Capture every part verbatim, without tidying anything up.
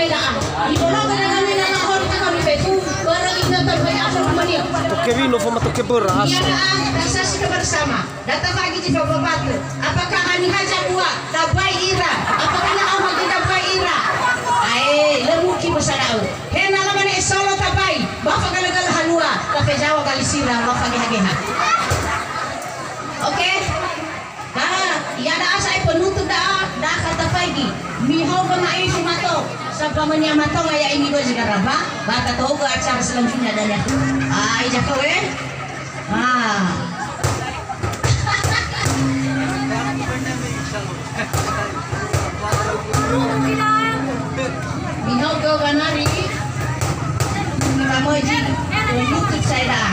Da'a. Ibologö dagami na lahori takami fefu, börö inötö böi asal umania. Toke wino fo ma toke böra asal. Ia da'a, dasasi kebersama. Data fagi zi fababatu. Apakah haniha zambua? Dabai ira. Apakah na ama zi dabai ira? Ae, lö muki bösa da'ö. He na lamane esolo tabai, ba fagalö-galö halua, tafezawa galisira, ba fageha-geha. Oke? Da'a, ia da'a sa'ae penutup da'a, da'a kata faigi. Mihaogö ma'ifu mato, sabua mania mato ngaya ini dua jika raba, ba tato'ogö acara selanjutnya dan ya. Ah, ija kau, eh? Ah. Mihaogö wanari, Ibamoji, untuk saya dah.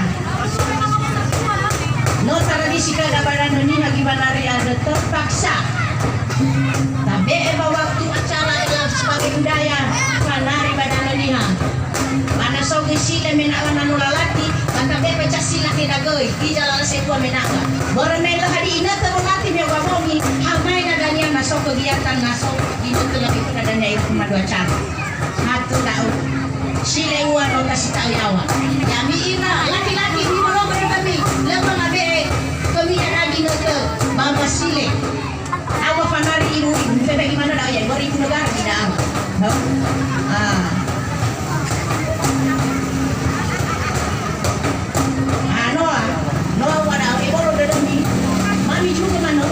No tradisi kada ba Danö Niha gi wanari andrö terpaksa. Tabe'e ba waktu acara ela sebagai budaya, wanari ba Danö Niha. Ba na so göi sile mena'ö na no lalati, ba tabe'e pecah silat ira göi, ija lala sebua mena'ö. Börö me lö hadia inötö lalati me ba bongi, ha mai na dania na so kegiatan na so inötö lebih pada dania itu madu acara. Hatu da'ö. Sile ua no kasi ta'ö yaŵa. Ya'ami ira laki-laki, mibologö dagami. Lö ba ngabe'e khömi ya'agi inötö ba masile. Awa fanari ibu, ibu. Febe gimana da'ö ya? Dua ribu negara tidak. No? Ah. Ah, noa. Noa wada'ö, ebolo dödömi. Mami juga manö.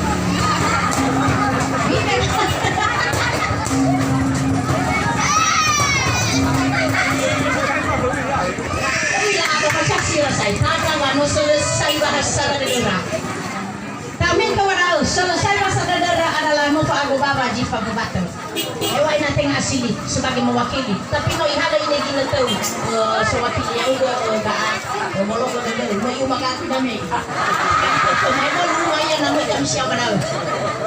Ila apa pacasi rasai. Tada wa no selesai bahasa dödöra. Ta'omi khöu wada'ö, selesai bahasa dödöra adalah no fa'agobawa zi fababatu. Heŵa'ae na tenga asili sebagai mewakili, tapi no ihalö ine ginötö, eh, sewakili ya'ugö, eh, da'a, eh, bologö dödö, no i'uma gatu dame. Mai bolu rumah ia na möi kami siapa da'ö.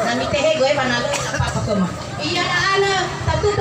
Na mitehegö, eh, ba na lö apa-apa khöma. Ia da'anö, tatutu